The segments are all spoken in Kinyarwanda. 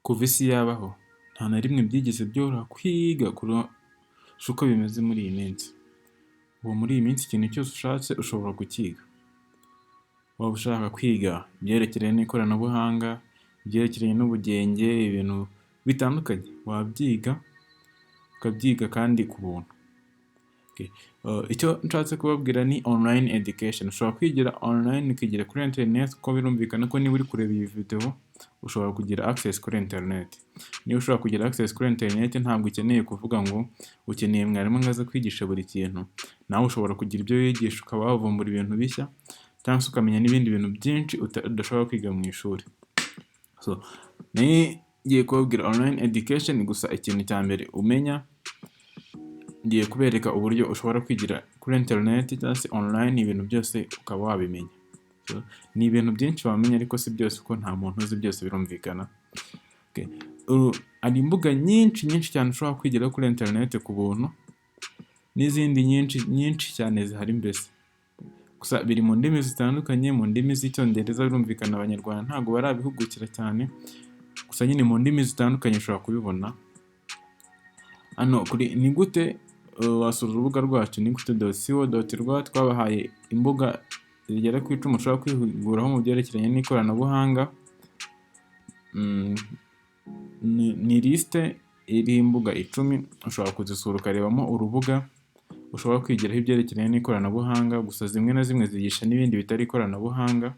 Kuva isi yabaho nta na rimwe byigeze byoroha kwiga kurusha uko bimeze muri iyi minsi. Ubu muri iyi minsi ikintu cyose ushatse ushobora kukiga. Waba ushaka kwiga ibyerekeranye n'ikoranabuhanga, ibyerekeranye n'ubugenge, ibintu bitandukanye wabyiga, ukabyiga kandi ku buntu. Icyo nshatse kubabwira ni online education. Ushobora kwigira online, ukigira kuri internet, kuko birumvikana ko niba uri kureba iyi video ushobora kugira access kuri internet. Niba ushobora kugira access kuri internet, ntabwo ukeneye kuvuga ngo ukeneye mwarimu ngo aze kwigisha buri kintu. Nawe ushobora kugira ibyo wigisha, ukaba wavumbura ibintu bishya cyangwa se ukamenya n'ibindi bintu byinshi udashobora kwiga mu ishuri. So, ngiye kubabwira online education. Gusa ikintu cya mbere umenya, ngiye kubereka uburyo ushobora kwigira kuri internet cyangwa se online, ibintu byose ukaba wabimenya. So, ni ibintu byinshi wamenya, ariko si byose kuko nta muntu uzi byose, birumvikana. Okay. Hari imbuga nyinshi nyinshi cyane ushobora kwigiraho kuri internet ku buntu, n'izindi nyinshi nyinshi cyane zihari mbese. Gusa biri mu ndimi zitandukanye, mu ndimi z'Icyongereza birumvikana Abanyarwanda ntabwo barabihugukira cyane, gusa nyine mu ndimi zitandukanye ushobora kubibona. Hano kuri ni gute wasura urubuga rwacu ni gute.co.rw, twabahaye imbuga zigera ku 10 ushobora kwihuguraho mu byerekeranye n'ikoranabuhanga. Ni lisite iriho imbuga 10, ushobora kuzisura ukarebamo urubuga ushobora kwigiraho ibyerekeranye n'ikoranabuhanga. Gusa zimwe na zimwe zigisha n'ibindi bitari ikoranabuhanga.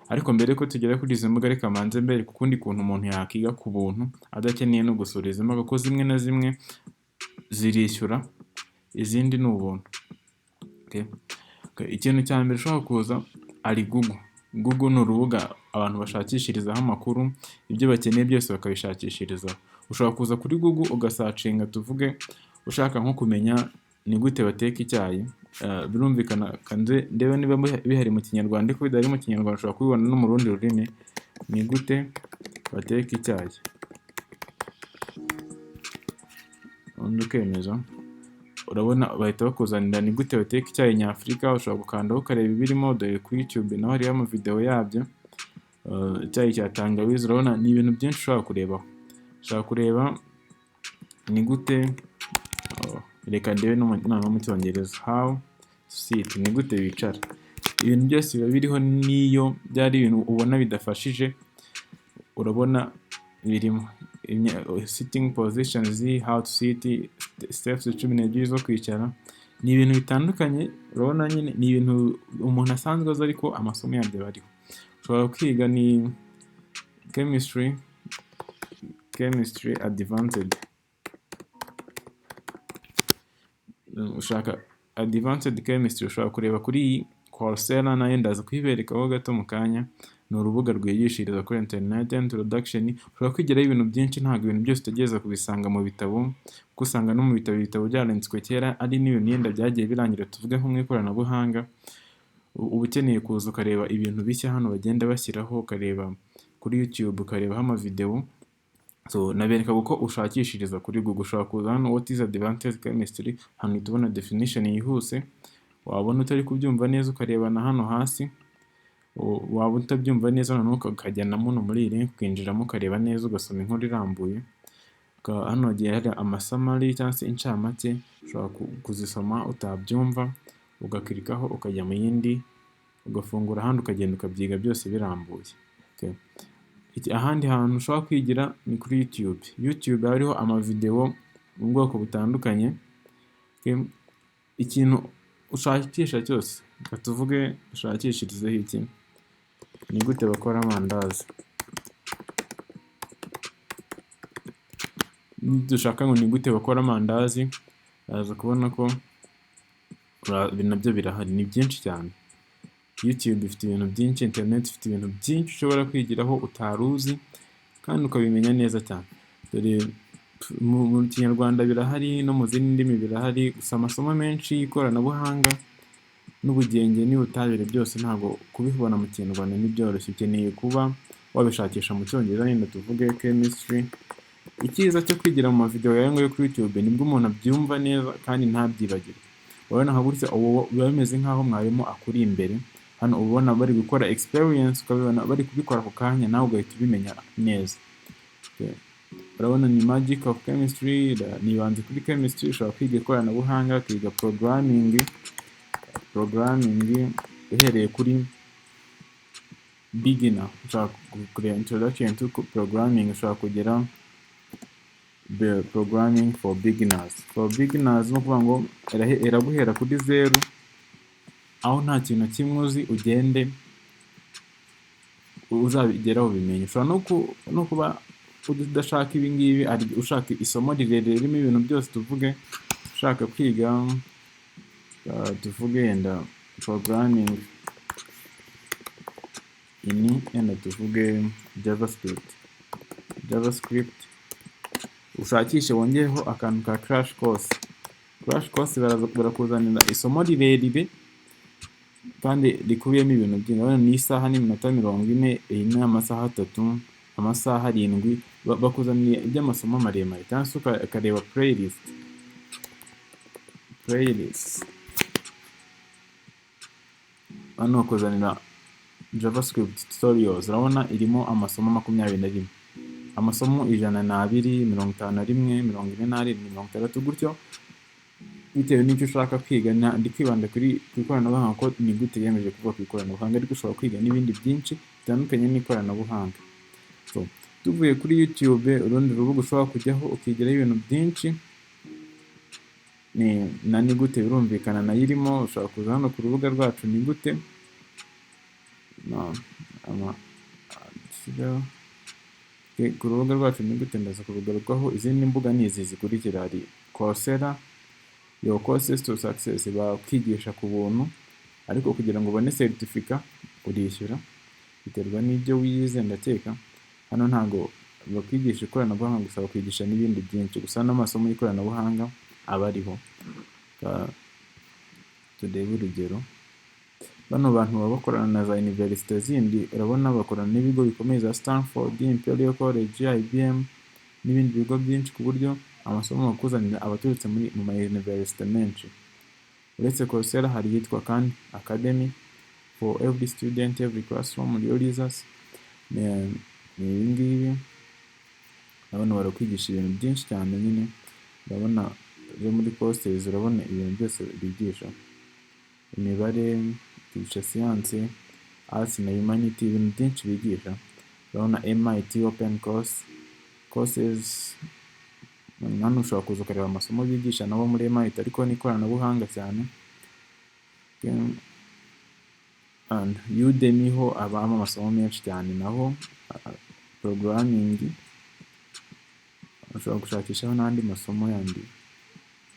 Ariko mbere yuko tugera kuri izi mbuga, reka mbanze mbereke ukundi kuntu umuntu yakiga ku buntu adakeneye no gusura izi mbuga, kuko zimwe na zimwe zirishyura, izindi ni ubuntu. Okay. Okay. Ikintu cya mbere ushobora kuza ari Google. Google ni urubuga abantu bashakishirizaho amakuru, ibyo bakeneye byose bakabishakishirizaho. Ushobora kuza kuri Google ugasearchinga, tuvuge ushaka nko kumenya ni gute bateka icyayi, birumvikana kanze ndebe niba bihari mu Kinyarwanda, ariko bidahari mu Kinyarwanda ushobora kubibona no mu rundi rurimi, ni gute bateka icyayi, ubundi ukemeza, urabona bahita bakuzanira ni gute bateka icyayi nyafurika. Ushobora gukandaho ukareba ibirimo. Dore kuri YouTube naho hariho amavideo yabyo, icyayi cya tangawizi, urabona ni ibintu byinshi ushobora kurebaho. Ushobora kureba ni gute, oh, reka ndebe noneho mu Cyongereza, how to sit, ni gute bicara. Ibintu byose biba biriho, n'iyo byari ibintu ubona bidafashije, urabona birimo sitting positions, how to sit, steps 12 zo kwicara, ni ibintu bitandukanye. Urabona nyine ni ibintu umuntu asanzwe azi, ariko amasomo yabyo aba ariho. Ushobora kwiga ni chemistry, chemistry advanced, ushaka advanced chemistry ushobora kureba kuri iyi Coursera, nayo ndaza kuyiberekaho gato mu kanya. Ni urubuga rwigishiriza kuri internet, introduction, ushobora kwigiraho ibintu byinshi. Ntabwo ibintu byose utegereza kubisanga mu bitabo, kuko usanga no mu bitabo, ibitabo byaranditswe kera, ari n'ibintu yenda byagiye birangira. Tuvuge nko mu ikoranabuhanga, uba ukeneye kuza ukareba ibintu bishya hano bagenda bashyiraho, ukareba kuri YouTube, ukarebaho amavideo. So nabereka uko ushakishiriza kuri Google. Ushobora kuza hano, what is advanced chemistry, hano uhita ubona definition yihuse. Wabona utari kubyumva neza ukareba na hano hasi, waba utabyumva neza noneho ukajya na muno muri iyi link, ukinjiramo ukareba neza, ugasoma inkuru irambuye. Hano hagiye hari amasummary cyangwa se incamake, ushobora kuzisoma utabyumva ugaclickaho ukajya mu yindi, ugafungura ahandi ukagenda ukabyiga byose birambuye. Okay. Ahandi hantu ushobora kwigira ni kuri YouTube. YouTube hariho amavideo mu bwoko butandukanye. Okay. Ikintu ushakisha cyose, reka tuvuge ushakishirizeho iki, ni gute bakora amandazi. Nidushaka ngo ni gute bakora amandazi, uraza kubona ko nabyo birahari, ni byinshi cyane. YouTube ifite ibintu byinshi, internet ifite ibintu byinshi ushobora kwigiraho utari uzi kandi ukabimenya neza cyane. Dore mu Kinyarwanda birahari, no mu zindi ndimi birahari, gusa amasomo menshi y'ikoranabuhanga n'ubugenge n'ubutabire byose ntabwo kubibona mu Kinyarwanda ntibyoroshye, ukeneye kuba wabishakisha mu Cyongereza. Wenda tuvuge chemistry. Icyiza cyo kwigira mu mavideo yawe ngayo kuri YouTube nibwo umuntu abyumva neza kandi ntabyibagirwe. Urabona nka gutya ubu biba bimeze nk'aho mwarimu akuri imbere, hano ubona bari gukora experience, ukabibona bari kubikora ako kanya, nawe ugahita ubimenya neza. Okay. Urabona ni Magic of Chemistry, nibanze kuri chemistry. Ushobora kwiga ikoranabuhanga, ukiga programming uhereye kuri beginner. Ushobora kureba introduction to programming, ushobora kugera the programming for beginners. For beginners ni ukuvuga ngo iraguhera kuri zeru, aho nta kintu na kimwe uzi, ugende uzabigeraho ubimenye. Ushobora no kuba udashaka ibi ngibi, ushaka isomo rirerire ririmo ibintu byose. Tuvuge ushaka kwiga, tuvuge yenda programming in, yenda tuvuge JavaScript, ushakishe wongereho akantu ka crash course. Crash course barakuzanira isomo rirerire kandi rikubiyemo ibintu byinshi. Urabona ni isaha n'iminota 40, iyi ni amasaha 3, amasaha 7, bakuzaniye iby'amasomo maremare. Cyangwa se ukareba playlist. Hano bakuzanira JavaScript tutorials. Urabona irimo amasomo 21, amasomo 102, 51, 47, 60, gutyo, bitewe n'icyo ushaka kwiga. Ndi kwibanda ku ikoranabuhanga kuko ni gute yemeje kuvuga ku ikoranabuhanga, ariko ushobora kwiga n'ibindi byinshi bitandukanye n'ikoranabuhanga. So, tuvuye kuri YouTube, urundi rubuga ushobora kujyaho ukigiraho ibintu byinshi ni na ni gute, birumvikana nayo irimo. Ushobora kuza hano ku rubuga rwacu ni gute no, ama, ku rubuga rwacu ni gute, ndaza kurugarukaho. Izindi mbuga ni izi zikurikira: hari Coursera, your courses to success, bakwigisha ku buntu, ariko kugira ngo ubone certificate urishyura, biterwa n'ibyo wize. Ndakeka hano ntago bakwigisha ikoranabuhanga gusa, bakwigisha n'ibindi byinshi, gusa n'amasomo y'ikoranabuhanga aba ariho. Turebe urugero, bano bantu baba bakorana na za université zindi. Urabona bakorana n'ibigo bikomeye za Stanford, Imperial College, IBM n'ibindi bigo byinshi, ku buryo amasomo bakuzanira aba aturutse mu ma université menshi. Uretse Coursera, hari iyitwa Khan Academy, for every student, every classroom, real results. Ni ibi ngibi, urabona barakwigisha ibintu byinshi cyane nyine. Urabona zo muri courses, urabona ibintu byose bigisha: imibare, bigisha siyanse, arts na humanity, ibintu byinshi bigisha. Urabona MIT open courses, hano ushobora kuza ukareba amasomo bigisha nabo muri MIT, ariko n'ikoranabuhanga cyane. And Udemy ho habamo amasomo menshi cyane, naho programming, ushobora gushakishaho n'andi masomo yandi,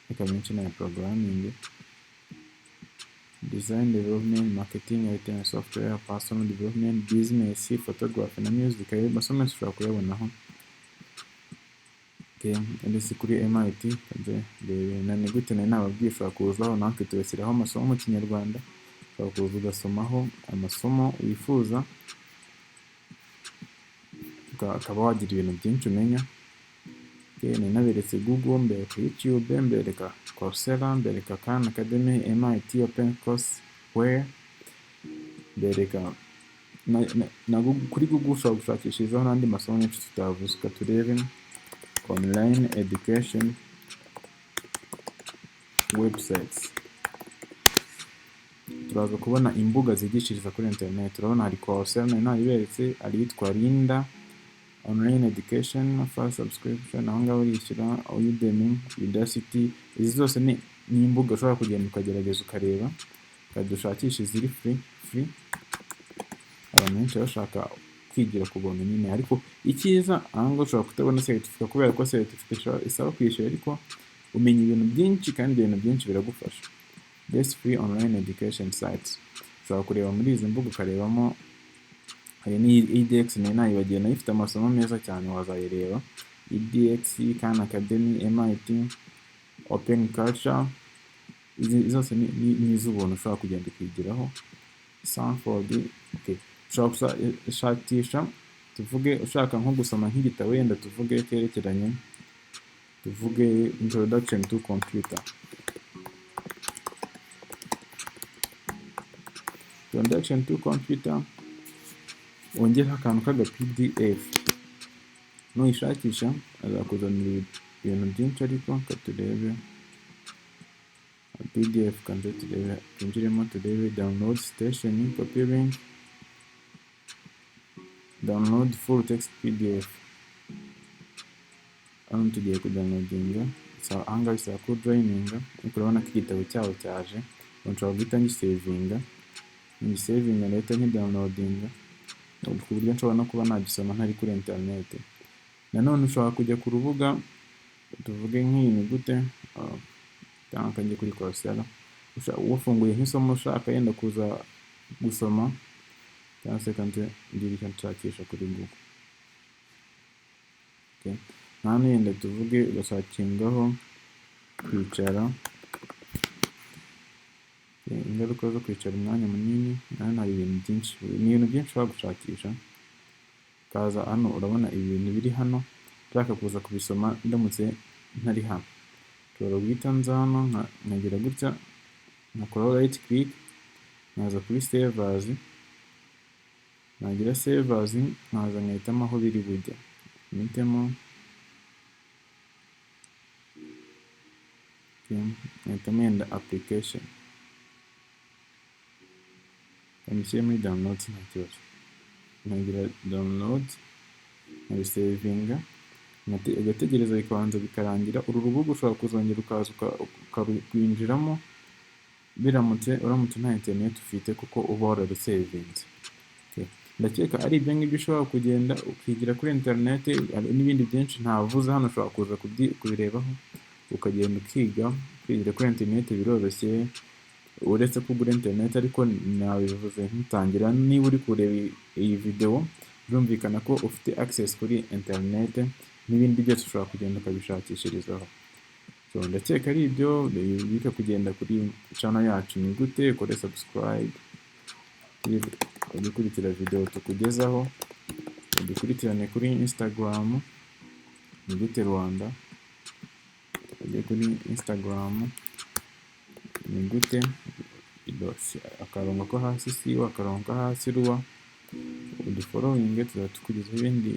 reka menshi ni aya programming, design, development, marketing, IT and software, personal development, business, photography na music. Ayo masomo yose ushobora kuyabonaho. Okay, ndetse kuri MIT nze ndebe na ni gute nari nababwiye, ushobora kuzaho natwe tugashyiraho amasomo mu Kinyarwanda. Ushobora kuza ugasomaho amasomo wifuza, ukaba wagira ibintu byinshi umenya. Okay, nari naberetse Google, mbereka YouTube, mbereka Coursera, mbereka Khan Academy, MIT Open Courseware, mbereka na Google. Kuri Google ushobora gushakishirizaho n'andi masomo menshi tutavuze. Reka turebe online education websites, turaza kubona imbuga zigishiriza kuri internet. Urabona hari Coursera nari nayiberetse, hari iyitwa Lynda online education, first subscription, aho ngaho urishyura, Udemy, Udacity. Izi zose ni imbuga ushobora kugenda ukagerageza ukareba, ukajya ushakisha iziri free. Abantu benshi baba bashaka kwigira ku buntu nyine, ariko icyiza aha ngaha ushobora kutabona certificate kubera ko certificate isaba kwishyura, ariko umenya ibintu byinshi kandi ibyo bintu byinshi biragufasha. Best free online education sites, ushobora kureba muri izi mbuga ukarebamo. Hari n'iyi edX nayo nayibagiwe, nayo ifite amasomo meza cyane, wazayireba. edX, Khan Academy, MIT Open Culture, izi zose ni iz'ubuntu, ushobora kugenda ukigiraho. Stanford, okay. Ushobora gushakisha, tuvuge ushaka nko gusoma nk'igitabo, yenda tuvuge cyerekeranye, tuvuge introduction to computer, introduction to computer, wongereho akantu k'aga PDF. Nuyishakisha azakuzanira ibintu byinshi, ariko reka turebe PDF, kanze turebe, twinjiremo turebe download station, copy link, download full text PDF. Hano tugiye kudownloadinga, ahangaha bisaba ko ujoininga, ariko urabona ko igitabo cyabo cyaje. Ubu nshobora guhita ngisavinga, ngisavinga ndahita nkidownloadinga ku buryo nshobora no kuba nagisoma ntari kuri internet. Nanone ushobora kujya ku rubuga, tuvuge nk'iyi ni gute, cyangwa njye kuri Coursera, wafunguye nk'isomo ushaka yenda kuza gusoma, cyangwa se kanze ngire icyo nshakisha kuri Google. Okay. Hano yenda tuvuge ugasearchingaho kwicara, ingaruka zo kwicara umwanya munini. Hano hari ibintu byinshi, ni ibintu byinshi ushobora gushakisha. Ukaza hano, urabona ibi bintu biri hano, nshaka kuza kubisoma ndamutse ntari hano, nshobora guhita nza hano nkagira gutya, nkakoraho right click, nkaza kuri save as, nagira save as, nkaza nkahitamo aho biri bujye, mpitemo, nkahitamo yenda application, mbishyire muri downloads, nta kibazo, nkagira download, nkabisavinga, ugategereza bikabanza bikarangira. Uru rubuga ushobora kuzongera ukaza ukarwinjiramo biramutse uramutse nta internet ufite, kuko uba wararusavinze. Ndakeka ari ibyo ngibyo ushobora kugenda ukigira kuri internet. Hari n'ibindi byinshi ntavuze hano, ushobora kuza kubirebaho ukagenda ukiga. Kwigira kuri internet biroroshye, uretse ko ugura internet, ariko nabivuze nkitangira, niba uri kureba iyi video birumvikana ko ufite access kuri internet, n'ibindi byose ushobora kugenda ukabishakishirizaho. So ndakeka ari ibyo. Wibuke kugenda kuri channel yacu ni gute, ukore subscribe, ujye ukurikira video tukugezaho, udukurikirane kuri Instagram ni gute Rwanda, ujye kuri Instagram ni gute akarongo ko hasi siwa akarongo ko hasi ruwa, udufollowinge, tuzaba tukugezaho ibindi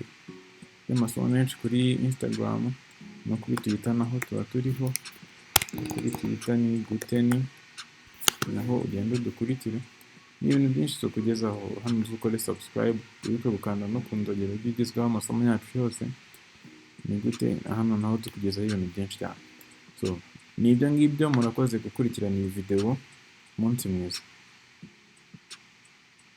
by'amasomo menshi kuri Instagram no kuri Twitter, naho tuba turiho. Kuri Twitter ni gute, ni naho ugenda udukurikire. Ni ibintu byinshi tukugezaho hano. Ukore subscribe, wibuke gukanda no ku nzogera, ujye ugezweho amasomo yacu yose. Ni gute hano naho tukugezaho ibintu byinshi cyane. So ni ibyo ngibyo, murakoze gukurikirana iyi video, umunsi mwiza.